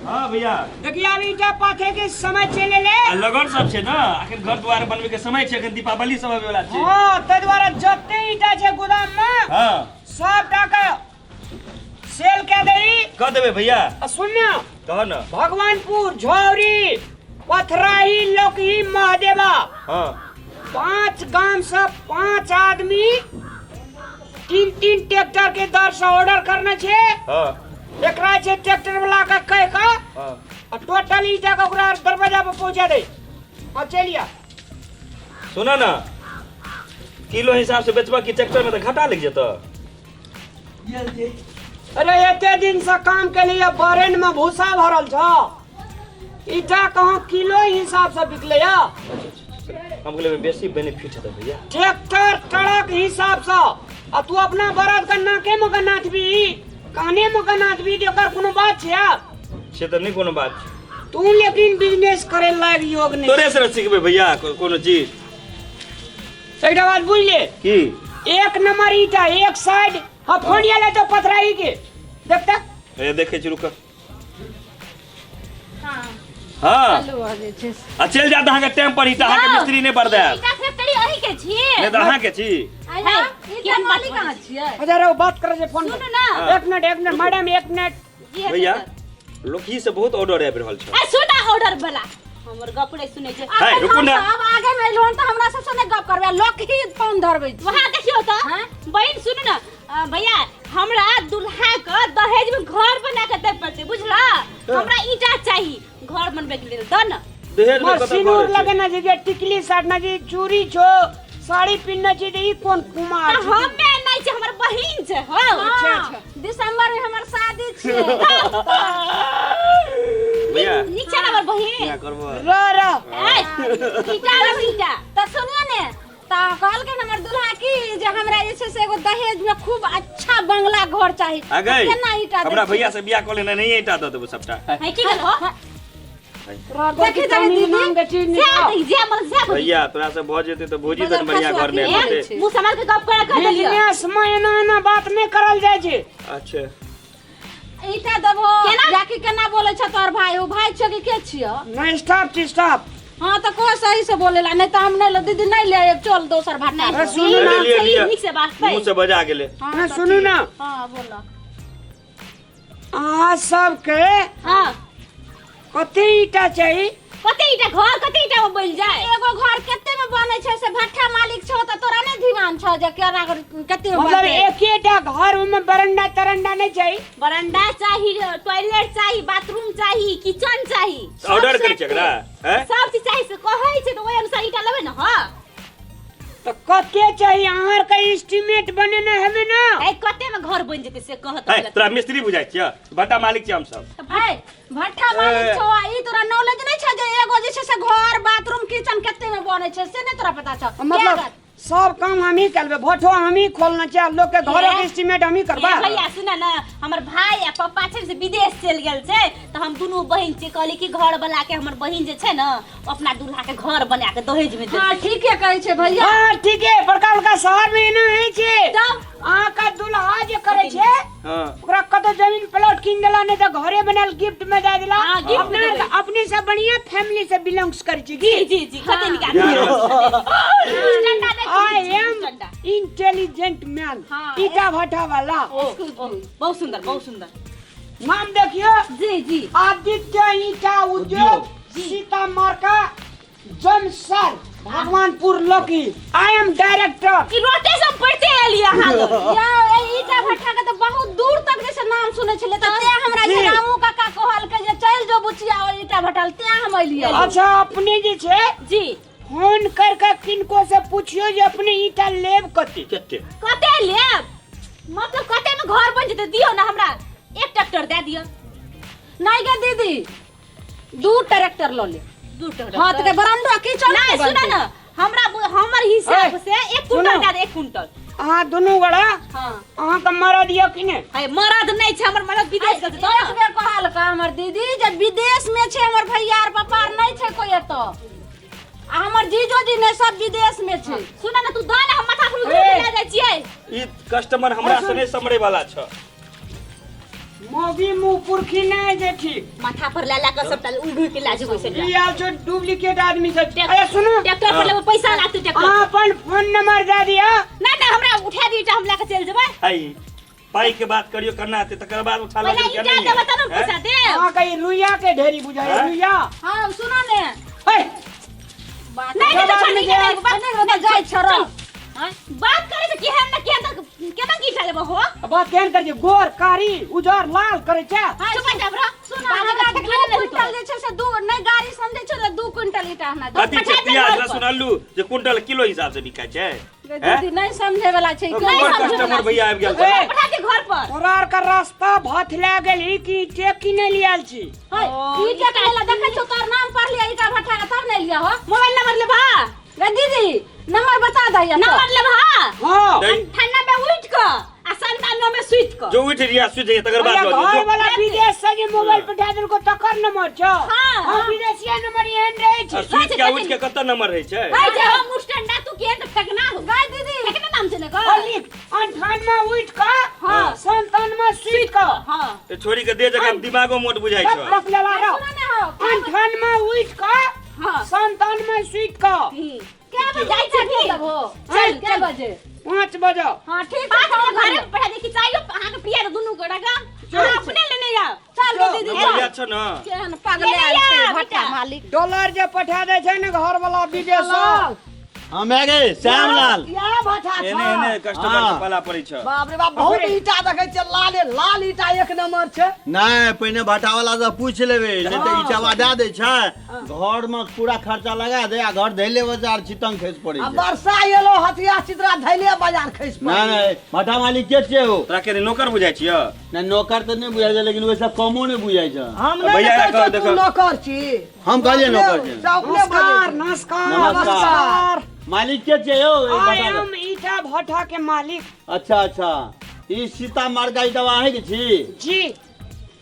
हाँ भैया। देखिए अभी ईटा पाथे के समय चले ले। आ लगन सब छै ना, अखन घर द्वार बनवे के समय छै, अखन दीपावली सब आबे वाला छै। हाँ, ताहि दुआरे जते ईटा छै गोदाम में हाँ। सब टाका सेल कए देही। कह देबै भैया। आ सुन ना, कह ना। भगवानपुर, झौरी, पथराही, लोकही, महादेवा, हाँ। 5 गाम से 5 आदमी 3-3 ट्रैक्टर के दर से ऑर्डर करना छे। हाँ। एकरा छे ट्रैक्टर वाला के कह के हाँ। आ टोटल ईटा के ओकरा दरवाजा पर पहुंचा दे। आ चलिया। सुना ना, किलो हिसाब से बेचबा कि ट्रैक्टर में तो घाटा लग जेतौ। अरे एते दिन से काम के लिए बरेन में भूसा भरल छ, ईटा कहाँ किलो हिसाब से बिकले या? हम कहले बेसी बेनिफिट हेतै भैया। ट्रैक्टर ट्रक हिसाब से। आ तू अपना बरद के नाके में के नाचबी, काने में के नाचबी, एकर कोनो बात छै यार? से तऽ नहि कोनो बात छै। तू लेकिन बिजनेस करे लायक योग नहीं। तोरे से सिखबै भैया कोनो चीज। एकटा बात बुझ ले। की? एक नंबर ईटा एक साइड। हाँ, फोन आयल तो पथराही के देख तक। ए देखे छी, रुक। हाँ। हाँ। चालू भऽ जाइ छै। आ चलि जायत अहाँके टाइम पर ईटा, अहाँके मिस्त्री नहि बरदायत। ईटा फैक्ट्री अही के छी? नहि तऽ अहाँके छी। आइ ना, है, ई केहन बात मालिक अहाँ छियै? अच्छा रे, बात करे छै फोन पर। सुनू ना। हाँ। एक मिनट, एक मिनट मैडम, एक मिनट। जी हेतै भैया, सर। लोकही से बहुत ऑर्डर आबि रहल छै। ए सुना ऑर्डर वाला हमर गप नहि सुनै छै। है, अखन रुकू हम ना। सब आगे में एलहुँ तऽ हमरा सबसँ नहि गप करबै, लोक ही फोन धरबै छै। वहाँ देखियौ तऽ। हाँ? बहिन सुनू ना, भैया हमरा दुल्हा के दहेज में घर बना के दे पड़तै, बुझला? हमरा ईटा चाही घर बनबै के लेल, दऽ न। दहेज में मर कतऽ सिनूर घर छै? लगेना छै जे टिकली साटना छै, चूड़ी छो, साड़ी पिन्हने छै, तऽ ई कोन कुमार तऽ छै? हमे नहि छै, हमर बहिन छै। हौ। अच्छा, अच्छा। दिसंबर में हमर शादी छै। भैया नीक छै ने हमर बहिन? बियाह करबो। र र। ए, ईटा लौ, ईटा। तऽ सुनियो ने, तऽ कहलकै हमर दुल्हा की जे हमरा जे छै से एगो दहेज में खूब अच्छा बंगला घर चाही। आ गई। केना ईटा हमरा दै छै? भैया से बियाह कऽ लेने नहीं ईटा दऽ देबो सबटा। है की कहलहो? देखी तनी दीदी। नाम के चीज से निकाल। दही, जे मन से बही। भैया तोरा से भऽ जेतै तऽ भौजी बगल तन बढ़िया खसुआ घर नहि की होतै। छै? मुँह संभाल के गप कर कह देलियो। बिजनेस में एना एना बात नहीं करल जाइ छै। अच्छा। ईटा देबो केना? या कि केना बोलै छ तोहर भाई? ओ भाई छौ कि के छियौ? नहीं, स्टॉप छी, स्टॉप। हाँ तऽ को सही से बोलेला, नहीं तऽ हम नहीं ले दीदी, नहीं ले आयब, चल दोसर भाटा। अरे सुनू ना। लिअ, लिअ। नीक से बाजतै। मुँह से बजा गेलै। हाँ, ना, तऽ सुनू ठीक। ना। हाँ बोलो। अहाँ सबके हाँ। कते ईटा चाही? कते ईटा घर, कते ईटा में बनि जाए? एगो घर कते में बनै छै से भट्ठा मालिक छौ तऽ तोरा नहि ध्यान छौ जे केना कते में मतलब बनतै? एकेटा घर में बरंडा तरंडा नहीं चाही? बरंडा चाही, टॉयलेट चाही, बाथरूम चाही, किचन चाही। ऑर्डर करै छै एकरा, हैं? सब चीज चाही से कहै छै तऽ ओहि अनुसार ईटा लेबै ने। हाँ। तऽ कते चाही? अहाँ के एस्टीमेट बनेने हेबै ना? ए कते में घर बनि जेतै से कहत। है, तोरा मिस्त्री बुझाइ छियै, भट्टा मालिक छियै हम सब। है, भट्ठा मालिक छौ आ ई तोरा नॉलेज नहीं छौ जे एगो जे छै से घर बाथरूम किचन कते में बनै छै से नहीं तोरा पता छौ? मतलब के सब काम हमही करबै, भट्ठो हमही खोलना छै, लोग के घरों के एस्टीमेट हमही करबा। ए भैया सुन ना, हमर भाई आ पप्पा छै से विदेश चलि गेल छै, तऽ हम दुनू बहिन छियै, कहली कि घर बना के हमर बहिन जे छै ने अपना दूल्हा के घर बना के दहेज में देतै। हाँ ठीके कहै छै भैया। हाँ ठीके, बड़का बड़का शहर में एना होइ छै। तब? अहाँ का दूल्हा जे करै छै हाँ। ओकरा कतौ जमीन प्लॉट कीन देला, नहीं तो घरे बनाल गिफ्ट में दे देला। हाँ, गिफ्ट में अपना देबै। अपने से बढ़िया फैमिली से बिलोंग्स करै छै की? जी जी जी, कते नीक आदमी। I am intelligent man. हाँ। ईटा भट्टा वाला। बहुत सुंदर, बहुत सुंदर नाम देखियो। जी जी। आदित्य ईटा उद्योग, सीता मार्का Jamsar, Bhagwanpur lucky. I am director. ई रोटे सब पढ़ते एलियै अहाँ लोग। यौ, ए ईटा भट्ठा के तऽ बहुत दूर तक जे से नाम सुनै छलियै, तऽ तें हमरा जे जी। रामू काका कहलकै जे चलि जो बुचिया ओहि ईटा भट्ठा लग, तें हम एलियै। अच्छा अपने जे छै जी फोन कर के किनको से पूछियो जे अपने ईटा लेब कते? कते? कते लेब मतलब कते में घर बन जेतै? दियौ ना हमरा एक ट्रैक्टर दए दियौ। नहीं गे दीदी, 2 ट्रैक्टर लऽ ले। 2 ट्रैक्टर? हाँ तऽ बरंडो किचन नहीं सुना ना, हमरा हमर हिसाब ए, से 1 क्विंटल सुनो। दए दे, 1 क्विंटल। अहाँ दुनू गोड़ा हाँ। अहाँ के मरद यऽ कि नहि? है मरद नहीं छै हमर, मरद विदेश गेल छै तो एक बेर कहलका हमर दीदी जे विदेश में छै हमर भैया आर पापा आर नहीं छै कोई एतऽ, आ हमर जीजो जी ने सब विदेश में छै। सुना ना तू दा ना, हम माथा पर ए। लए जाइ छियै। ई कस्टमर हमरा से नहीं समरे वाला छ। मौगी मुंह पुरखी नहीं जे ठीक। माथा पर ला ला के सबटा उड़ उड़ के ला जेबै सबटा। ई आल छौ डुप्लीकेट आदमी सब। अरे सुनू, ट्रैक्टर पर लेबै पैसा लागतै ट्रैक्टर। अहाँ अपन फोन नंबर दए दिअ। ना ना, हमरा उठा दियौ, हम ला के चलि जेबै। आई पाई के बात करियो करना हेतै तकर बाद उठा पहिले लगे ईटा देबै तब ने पैसा देब। अहाँ के ई रुइया के ढेरी बुझाइ हैं? रुइया। हाँ सुनो ने हे बात नहीं नहीं, तो छोड़ आदमी ईटा के नहीं, बात नहीं नहीं जाइ छरो। हाँ, बात करे से केहन ना केहन तक केना की उठा लेबो हो? बात केहन करै छै? गोर कारी उजर लाल करै छै। हाँ, चुप जा बरो। सुनो, हमरा 2 क्विंटल जे छै से 2 नहि गाड़ी समझै छौ ने 2 क्विंटल ईटा हमरा दे। कथी छै पठा दे प्याज घर पर। लहसुन आलू जे क्विंटल किलो हिसाब से बिकाइ छै? गे दीदी नहीं समझे वाला छै। तो नहीं कोन समझे कस्टमर वाला भैया आबि गेल ए, छै? पठा दे घर पर। तोरा आर के रास्ता भथला गेल ई की ईटे किनै लियल आयल छी? है ई ईटा कहला देखै छौ तोर नाम पढ़ लिया ईटा भट्ठा के तब नहीं लिया हो। मोबाइल नंबर लेबा? गे दीदी नंबर बता दे या नंबर लेबा? हाँ। दै, 98 में उठ के आ 97 में सुति के। जो उठि रिया सुति जइहे तकर बाद भैया लऽ घर लियौ। वाला विदेश से जे मोबाइल पठा देलको तकर नंबर छौ। हाँ, हाँ, विदेशिया नंबर एहन रहै आ छै। सुति के उठि के कत नंबर रहै छै? है जे हम मुस्टंडा तू केहन तऽ फेकना हो। गाय दीदी फेकना नाम छै ने ग? और लिख 98 उठि के हाँ। 97 सुति के। हाँ। ते छोरी के दे जगह दिमागो मोट बुझाइ तब छै। रख लेला रह। सुनो ने हो 98 उठि के हाँ। 97 सुति के। क्या बजे जाइ छै की? देबो? चल, चल क्या बजे? 5 बजे। हाँ ठीक पाँच छै बजे फोन घरे करियो। पर पठा दे कि चाहियो अहाँके पिया के दुनू गोटा के। अहाँ अपने लेने जाओ। चल गे दीदी नंबर चल। याद छौ ने? केहन पागल लेने आयल छै आ, भट्ठा बेटा। मालिक। डॉलर जे पठा दै छै ने घर वाला विदेश से। हम आ गए श्यामलाल। या भट्ठा एने छौ। एने कस्टमर हाँ। के पाला पड़ै छै। बाप रे बाप, बहुत ईटा देखै छियै, लाले लाल ईटा एक नंबर छै। नहीं पहिने भट्ठा वाला से पूछ लेबे, नहीं तऽ ईटावा दए दै छै, घर में पूरा खर्चा लगा दे आ घर धैले बाजार चितंग खसि पड़ै आ छै। वर्षा एलो हथिया चितरा धैले बाजार खसि पड़ै। नहीं नहीं भट्ठा मालिक के छियै हो? तोरा के नौकर बुझाइ छियै? नहीं नौकर तऽ नहि बुझाइ छै, लेकिन ओहिसँ कमो नहि बुझाइ छै। हम नहि भैया कहै कह छियौ तू देखो। नौकर छी। हम कहलियै नौकर छियै। से अपने नमस्कार बजै छै। नमस्कार नमस्कार। मालिक के छियै यौ? ई आई भट्ठा के? एम ईटा भट्ठा के मालिक। अच्छा अच्छा, ई सीता मार्गा ईटावा अहाँके छी? जी।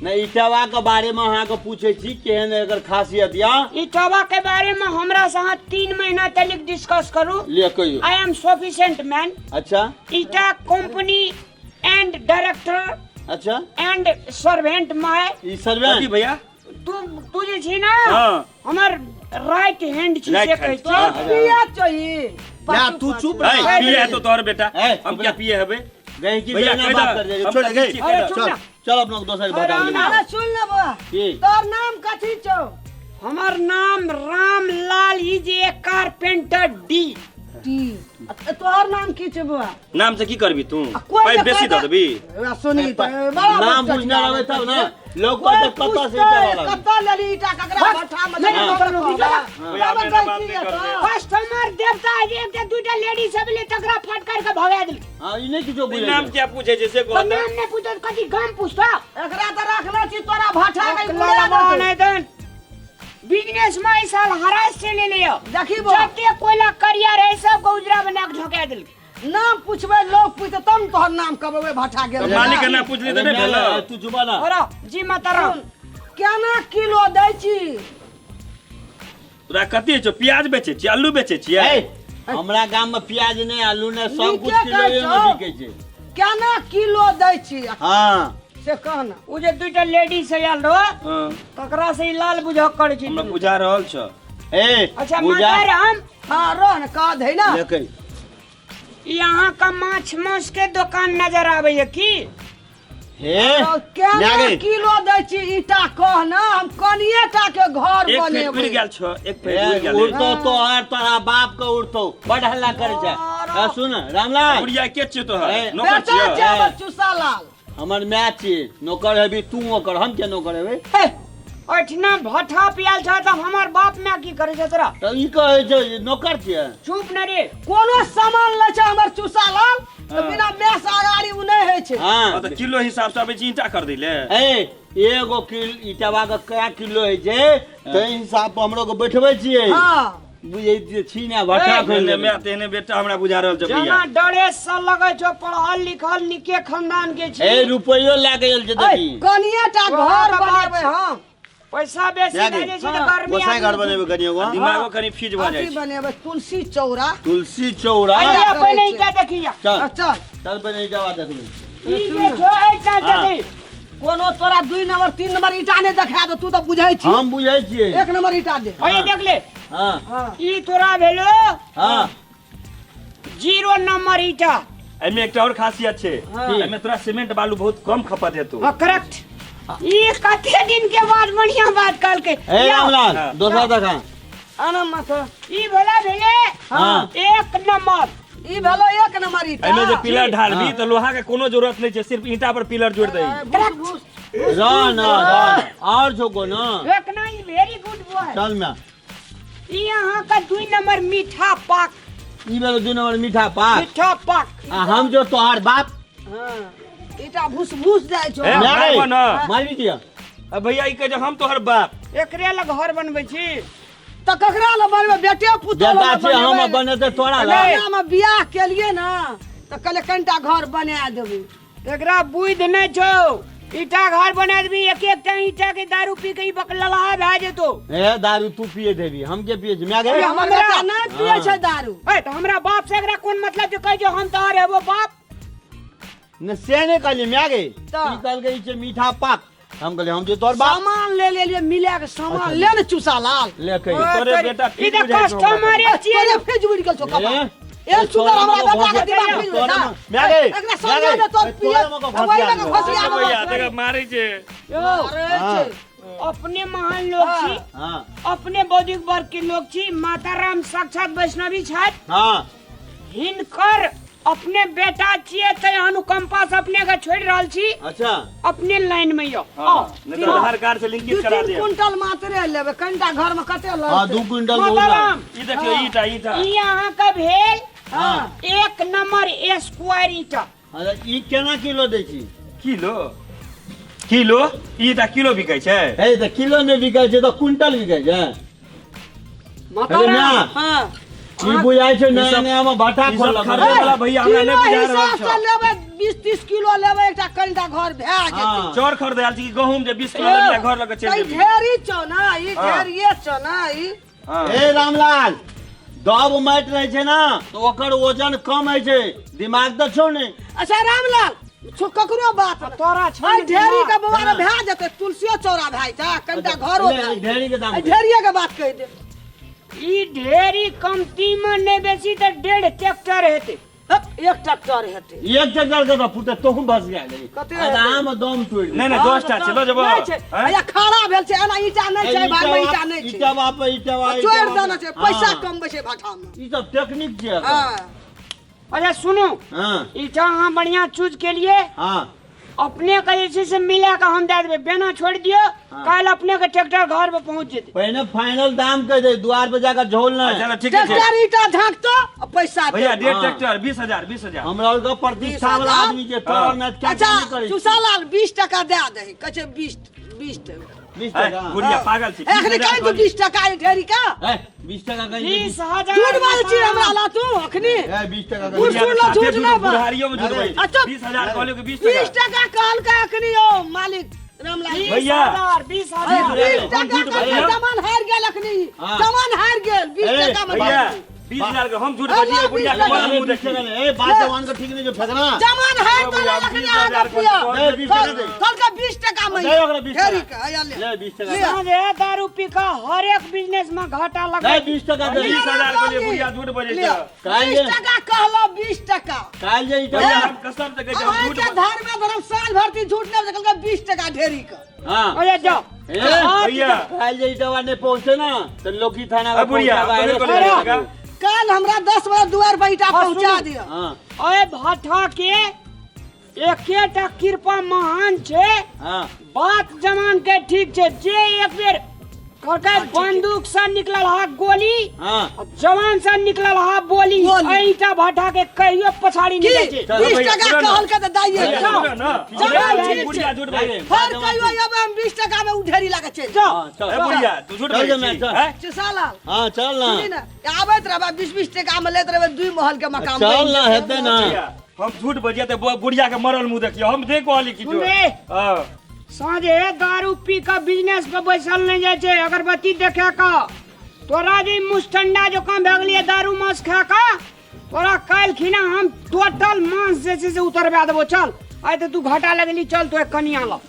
नहीं ईटावा के बारे में अहाँके पूछै छी केहन एकर खासियत या? ईटावा के बारे में हमरा से अहाँ 3 महीना तक डिस्कस करू। लिअ कहियौ। I am sufficient man. अच्छा। ईटा कंपनी एंड डायरेक्टर। अच्छा। And servant my. E servant? कथी भैया? तू तू जे छी ना हाँ। हमर राइट हैंड छी राइट से कहै हैंड। छी। हाँ। पिया चाहिए। ना तू चुप रह। है पिए है तो तोहर बेटा। ए, हम क्या पिए हबे? गई की भैया, बिना कहि बात दऽ। कर दे। हम छोड़ तऽ गई। छी, अरे चुप चल ना। चल अपना दोसर अरे भटा ना। अरे सुन ना बा, की? तोर नाम कथी छौ? हमर नाम Ramlal is a carpenter D. T. आ तोहर नाम की छौ बौआ? नाम से की करबी तू? आ कोइ पाइ ने बेसी कोइ दऽ देबी? आ सुनी तऽ बड़ा नाम बच्चा बुझने रहबै तब ने। लोग कोइ कहतै कतऽ से पूछतै, ईटा वाला। कतऽ लेली ईटा, ककरा भट्ठा में नहीं, लेली? नहीं, नहीं, तब भैया, गई अपने बात की नहीं एतऽ? करबै। कस्टमर देवता जे एकटा दूटा लेडीज सब ले तकरा फटकार के भगा देलकै। हां, ई नहि किछो बुझै नाम छै। क्या पूछे छै से तो कहत। नाम नहि पूछत कथी गाम पूछता? एकरा तऽ रखने छी तोरा भट्ठा के उड़ा देतौ। नहीं दन। बिजनेस में इस साल हरास से ले लियो। देखी बौआ। जते कोयला करिया रहे सब के उजरा बना के ढका देलकै। नाम पूछबै लोग पूछतै तब ने तोहर नाम कहबै ओहि भट्ठा गेल। मालिक के नाम पूछली तऽ नहि अरे भेल। तू चुप ना। अरे जी माता राम। केना किलो दै छी? तोरा कथी छौ? प्याज बेचै छियै, आलू बेचै छियै? ए, हमरा गाम में प्याज नहि आलू नहि सब कुछ नीके किलो कहै में छौ। बिकै छै। केना किलो दै छी? हाँ। से कह ना। ओ जे दूटा लेडीज से आयल रहो हाँ, तकरा से ई लाल बुझक करै छी। हमरा बुझा रहल छ। ए, अच्छा बुझा। माता राम। हाँ रह ने कह दे ना। ले कही। ई अहाँ का माछ मांस के दुकान नजर आबैया की? हे, तो केना लए गई। किलो दै छी ईटा कह ना, हम कनिए टा के घर एक फेर बनेबै। उड़ि गेल छ, एक फेर ए, उड़ि गेल। उड़तो तोहर तोरा बाप के उड़तो, बड़ हल्ला करै छै। ए, सुन रामलाल। बुढ़िया के छियौ तोहर? ए, नौकर बेटा छियौ? छै हमर चूसा लाल। हमर my छियै, नौकर हेबी तू ओकर, हम के नौकर हेबै? हे, ओहिठिना भट्ठा पियल छ तऽ हमर बाप my की करै छै तोरा? तऽ ई कहै छै जे नौकर छियै। चुप न रे। कोनो सामान लै छै हमर चूसा लाल तऽ बिना my से अगाड़ी उ नहि होइ छै। हाँ। हाँ, तऽ किलो हिसाब से आबै छै ईंटा खरीदै ले। ए, एगो किलो ईटावा के कए किलो होइ छै ताहि हिसाब पर हमरो के बैठबै छियै। हाँ। बुझै छियै, छी ने भट्ठा खोलि एहने लेबै। My तेहने बेटा हमरा बुझा रहल छै जेना भैया। डरे से लगै छौ पढ़ल लिखल निके खानदान के छी। ए, रुपैयो लए के आयल छै ए, देखी। कनिए टा तोहर घर बात बनेबै छै। हम। पैसा बेसी लए भए गई। जाइ छै तऽ गर्मी गोसाई घर आदमी- बनेबै कनियो गो। दिमागो कनि फीज भऽ जाइ अथी छै। बनेबै तुलसी चौरा। तुलसी चौरा। अरे करै पहिले छै। ईटा देखिया। चल आ, चल चल पहिले ईटावा देखबै। ई जे छौ एहिटा हाँ। देखी। कोनो तोरा 2 नंबर 3 नंबर ईटा नहि देखा दे, तू तऽ बुझै छी। हम बुझै छियै। 1 नंबर ईटा दे। अरे देख ले। हाँ। हाँ। ई तोरा भेलो। हाँ। 0 नंबर ईटा। एहिमे एकटा और खासियत छै। हाँ। एहिमे तोरा सीमेंट बालू बहुत कम खपत हेतौ। हाँ करेक्ट। ई कते दिन के बाद बढ़िया बात कहलकै। ए रामलाल दोसर देखा। आना माथा। ई भोला भेले। हाँ। 1 नंबर। ई भेलो 1 नंबर ईटा। एहिमे जे पिलर ढालबी तऽ लोहा के कोनो जरूरत नहीं छै, सिर्फ ईंटा पर पिलर जोड़ दही। र न र और छौ कोनो? एक ना ई वेरी गुड बॉय। चल ना। ई अहाँ का 2 नंबर मीठा पाक। ई भेलो 2 नंबर मीठा पाक। मीठा पाक। आ हम जो तोहार बाप। हां ईटा भूस भूस जाइ छौ। ए, मारबो न। मारबी दिया। अब भैया ई कहे जे हम तोहर बाप। एकरे लग घर बनबै छी। त ककरा लग बनबै? बेटे पुतोह बेटा लग छै, हम बनेबै। बनेतै तोरा लग। नया में बियाह केलिए ना त कहले कनिटा घर बना देबै। एकरा बुद्धि नहि छौ। ईटा घर बना देबी, एक एकटा ईटा के दारू पी के ई बकलहा भए जेतौ। ए दारू तू पिए देबी, हम के पिए छी? माय गे। अरे हमर बेटा नहि पिए छै दारू। ए त हमरा बाप से एकरा कोन मतलब जे कहै छै हम तोहर हेबो बाप? ने से नहि कहलियै माय गे। त। ई कहलकै ई छै मीठा पाक। हम कहलियै हम जे तोहर बाप। सामान ले लेलियै मिला के सामान ले ने चूसा लाल। ले कहि। तोरे बेटा ई त बुझाइ छौ हमरा। कस्टमरे छियै। तोरे फ्रिज उड़ि गेल छौ कपार। ए, एक सुन्दर हमरा बेटा के दिमाग फ्रिज उड़ि गेल। माय गे, एकरा समझा दे तोर पिए। ओहि लग घोसिया भैया देखा मारै छै। अरे छै। अपने महान लोग छी। हां। अपने बौद्धिक वर्ग के लोग छी। माता राम साक्षात वैष्णवी छथि। हां। हिनकर अपने बेटा छियै तै अनुकंपा से अपने के छोड़ि रहल छी। अच्छा। अपने लाइन में यो। हां, नहीं तो आधार कार्ड से लिंकित दू करा तीन दे। क्विंटल मात्रे लेबै, कनिटा घर में कते लगतै? हां, 2 क्विंटल बहुत माता लागत। राम, ई देखियौ ईटा ईटा। ई अहाँ के भेल हां। 1 नंबर स्क्वायर ईटा। अरे ई केना किलो दै छी? किलो? किलो? ई ईटा किलो बिकै छै? हे त किलो नहि बिकै छै त क्विंटल बिकै छै। माता अरे राम, ना। हां। ई बुझाइ छै नया सब- नया में भाटा ई सब खोललक। खरीदे वाला भैया हमरा किलो नहि बुझा रहल हिसाब से छौ। लेबै, 20-30 किलो लेबै, एकटा कनिटा घर भए जेतै। हां। चौर खरीदे आयल छी कि गहूम जे 20 किलो लेबिही आ घर लऽ के चलि ई जेबही। ढेरी छौ ना, ई हाँ। ढेरिये छौ ना ई। हाँ। ए रामलाल, दब माटि रहै छै ना तऽ ओकर वजन कम होइ छै, दिमाग तऽ छौ ने। अच्छा रामलाल, छो ककरो बात नहि। तोरा छौ अइ ने ढेरी दिमाग। के बौआ रे भए जेतै, तुलसियो चौरा भए जेतै, कनिटा घरो ले, भए जेतै। ढेरी के दाम अइ ढेरिये के बात कहि दे। ई ढेरी कमती में नहि बेसी तऽ 1.5 ट्रैक्टर हेतै। हप, 1 ट्रैक्टर हेतै। 1 ट्रैक्टर के तऽ पुते तोहूँ बस गेल रही। कते आ तऽ हेतै? आम दम तोड़ि नहि नहि 10टा छै, लऽ जेबो। नहि छै। आँय? अइया खड़ा भेल छै, एना ईटा नहि छै, भाग में ईटा नहि छै। ईटा बाप ईटा बाप। चोरि देने छै, पैसा कमबै छै भाटा में। ई सब टेक्निक छै। हाँ। अच्छा सुनू, हाँ। ईटा अहाँ बढ़िया चूज केलिए। हाँ। अपने के जे छै से मिला के हम दए देबै, बेना छोड़ि दियौ, काल्हि अपने के ट्रैक्टर घर पर पहुंच जेतै। पहिने फाइनल दाम कहि दे, द्वार पर जाकर झोल नहि। अच्छा ठीक छै। ट्रैक्टर ईटा झाँकतो आ पैसा भैया दे। 1.5 हाँ। ट्रैक्टर 20,000 20,000। हमरा और के प्रतिष्ठा वाला 20,000? आदमी के तोर हाँ। नहि क्या अच्छा नहीं करै छी। चूसालाल 20 टका दए दही, कहै छै 20 टका। 20 ए, टका। गुड़िया पागल छी। एखनी कहि तू 20 टका ई ढेरी का? ए, 20 टका कहि दे। 20,000 झूठ बाजै छी हमरा ला तू अखनी। ए, 20 टका कहि बुढ़ दे। सुन ला, झूठ ना बाज। बुढ़ारियो में झूठ बाजै छी। अच्छा। 20,000 कहलियो कि 20 20 टका। टका कहलकै अखनी ओ मालिक रामलाल। भैया। 20,000 20 हम टका झूठ कहलकै, बाजलियौ? जमान हारि गेल अखनी। हाँ। जमान हारि गेल 20 ए, टका में। भैया 20,000 के हम झूठ अरे, बजिए, बुढ़िया के 20 मरल मुंह 20 देखी। टका ले। ए, बात जवान के ठीक नहीं जो फेकना। जमान हारि ओ देलक भैया, अखनी 20 अहाँके हजार पिया। के ए, 20 टका दे। कहलकै 20 टका में। दे ओकरा 20 ढेरी टका। के, हैया ले। ले 20 टका। ले। साँझे दारू पी के हर एक बिजनेस में घाटा लगा। ले 20 टका दे। 20,000 के लिए बुढ़िया झूठ बजै छै। काल्हि 20 टका कहलौ, 20 टका। काल्हि जे ईटा भैया हम कसम से कहै छी, हम झूठ अहाँके धर्म में धर्म साल भर दिन झूठ नहि बजै, कहलकै 20 टका ढेरी के। हां। अरे जाओ। ए, भैया। काल्हि जे ईटा नहि पहुँचते ना तऽ लोकी थाना अ, बुढ़िया, पहुँचा बोले, के बोले, काल्हि हमरा 10 बजे दुआर पर ईटा हाँ, पहुँचा सुनू। दिअ। हां। अरे भाठा के एकेटा कृपा महान छै। हां। बात जमान के ठीक छै, जे एक बेर कहलकै बंदूक से निकलल हा गोली, हां। जवान से निकलल हा बोली, गोली। ईटा भाठा के कहियो पछाड़ी की नहीं जाइ छै। चलो 20 भैया, टका सुनो ना। कहलकै तऽ दाइये भैया, जाओ। सुनो ना। जवान ए, ठीक बुढ़िया छै। झूठ बजै। फेर कहियो अब हम 20 टका में उ ढेरी लगा चलि जाओ। हां, चल। ए, बुढ़िया तू झूठ चल बजै जे मैं, छी, चल। हैं? चूसालाल। हां, चल ना। सुनी ना, आबैत रहबै 20-20 टका में लैत रहबै 2 महल के मकान। चल ना, हेतै ना। भैया, हम झूठ बजिया तऽ बुढ़िया के मरल मुंह देखियो, हम देख कहली कि सुन रे। हां। साँझे दारू पी के बिजनेस पर बैसल नहीं जाइ छै, अगरबत्ती देखे के। तोरा जे मुस्टंडा जकाँ भए गेलियै दारू मांस खा के, तोरा काल्हि खिना हम टोटल मांस जे छै से उतरबा देबो। चल आइ तऽ तू घाटा लगली, चल तो कनिया लग।